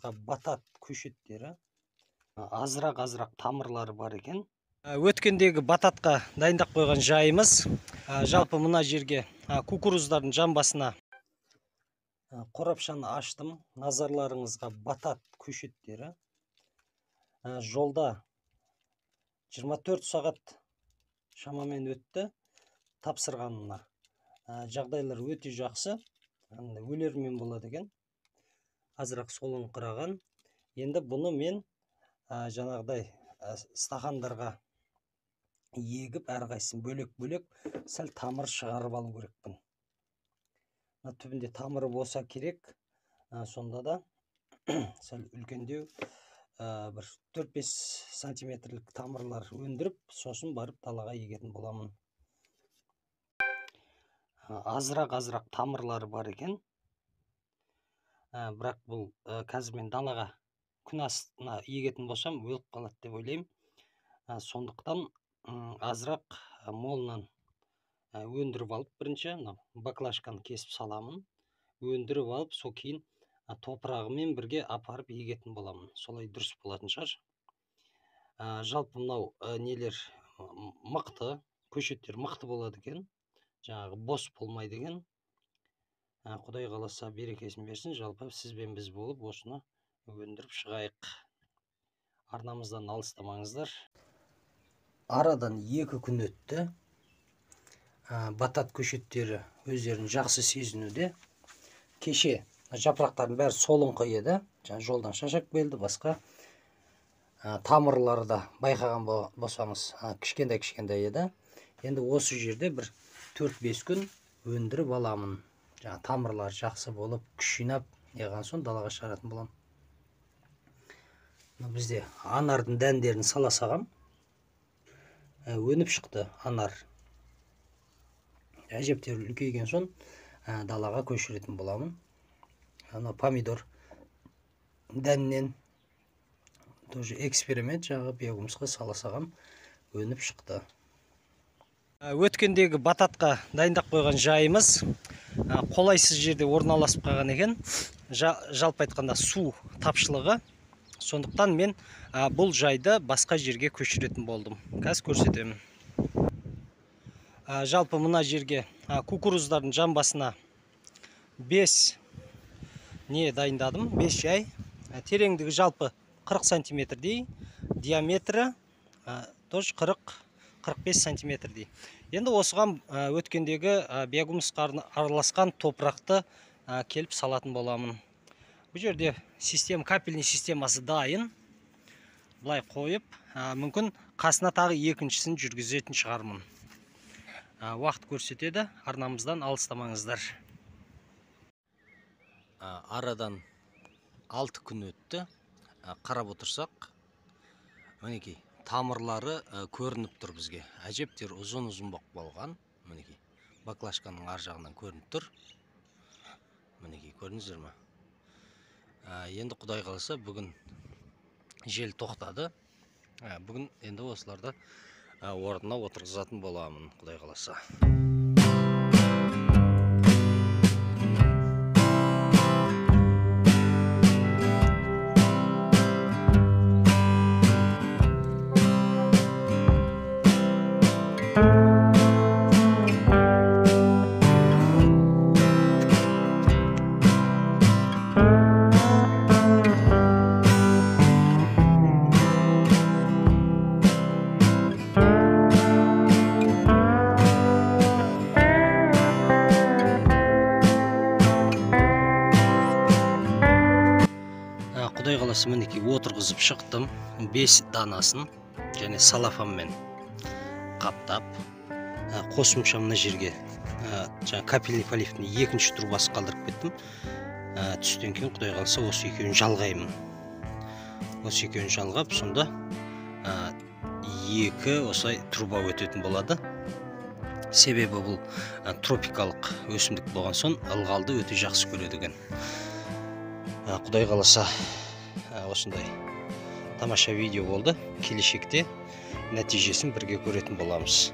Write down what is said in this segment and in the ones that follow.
Назарларыңызға батат көшеттері. Азырақ-азырақ тамырлары бар екен. Өткендегі бататқа дайындап қойған жайымыз. Жалпы мына жерге кукуруздардың жамбасына қорапшаны аштым. Назарларыңызға батат көшеттері. Жолда 24 сағат шамамен өтті тапсырғанына. Жағдайлар өте жақсы. Өлермен болады екен. Азырақ солыңқыраған. Енді бұны мен жаңағыдай стақандарға егіп, әрқайсысын бөлек-бөлек сәл тамыр шығарып алу керекпін. Мына түбінде тамыры болса керек, сонда да сәл үлкендеу бір 4-5 сантиметрлік тамырлар өндіріп, сосын барып далаға егетін боламын. Азырақ-азырақ тамырлары бар екен. Бірақ бұл қазір мен далаға күн астына егетін болсам өліп қалады деп ойлаймын. Сондықтан азырақ молынан өндіріп алып, бірінші мынау баклажканы кесіп саламын. Өндіріп алып, сол кейін топырағымен бірге апарып егетін боламын. Солай дұрыс болатын шығар. Жалпы мынау нелер мықты, көшеттер мықты болады екен. Жаңағы бос болмайды екен. Құдай қаласа берекесін берсін. Жалпы сіз бен біз болып осыны өндіріп шығайық. Арнамыздан алыстамаңыздар. Арадан 2 күн өтті. Батат көшеттері өздерін жақсы сезінуде. Кеше жапырақтардың бәрі солыңқы еді. Жаңа жолдан шашақ келді, басқа тамырлары да байқаған болсаңыз кішкентай-кішкентай еді. Енді осы жерде бір 4-5 күн өндіріп аламын. Жаңа тамырлар жақсы болып, күш жинап, неған соң далаға шығаратын боламын. Бізде анардың дәндерін сала сағам, өніп шықты анар. Әжептәуір үлкейген соң далаға көшіретін боламын. Ана помидор дәнінен тоже эксперимент, жаңағы биогумусқа сала сағам, өніп шықты. Өткендегі бататқа дайындап қойған жайымыз қолайсыз жерде орналасып қалған екен. Жалпы айтқанда су тапшылығы. Сондықтан мен бұл жайды басқа жерге көшіретін болдым. Қазір көрсетемін. Жалпы мына жерге кукуруздардың жамбасына 5 не дайындадым, 5 жай. Тереңдігі жалпы 40 сантиметрдей, диаметрі тоже 40-45 сантиметрдей. Енді осыған өткендегі биогумусқа араласқан топырақты келіп салатын боламын. Бұл жерде система, капельный системасы дайын. Былай қойып, мүмкін қасына тағы екіншісін жүргізетін шығармын. Уақыт көрсетеді, арнамыздан алыстамаңыздар. Арадан 6 күн өтті. Қарап отырсақ, мінекей тамырлары көрініп тұр бізге. Әжептәуір ұзын-ұзын болып қалған. Мінекей баклажканың ар жағынан көрініп тұр. Мінекей көрдіңіздер ме? Енді Құдай қаласа бүгін жел тоқтады. Бүгін енді осыларды орнына отырғызатын боламын, Құдай қаласа. Құдай қаласа мінекей отырғызып шықтым 5 данасын және салафанмен қаптап, қосымша мына жерге жаңа капельный поливтің екінші трубасын қалдырып кеттім. Түстен кейін Құдай қаласа осы екеуін жалғаймын. Осы екеуін жалғап, сонда екі осылай труба өтетін болады. Себебі бұл тропикалық өсімдік болған соң ылғалды өте жақсы көреді екен. Құдай қаласа осындай тамаша видео болды. Келешекте нәтижесін бірге көретін боламыз.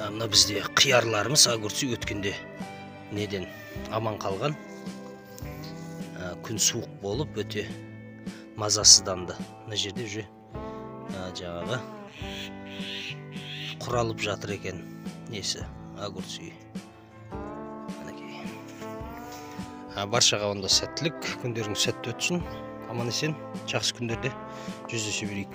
Мына бізде қиярларымыз, огурцы өткенде Неден аман қалған. Күн суық болып өте мазасызданды. Мына жерде уже жаңағы құралып жатыр екен несі, огурцы. Мінекей. Баршаға онда сәттілік, күндеріңіз сәтті өтсін, аман есен жақсы күндерде жүздесе берейік.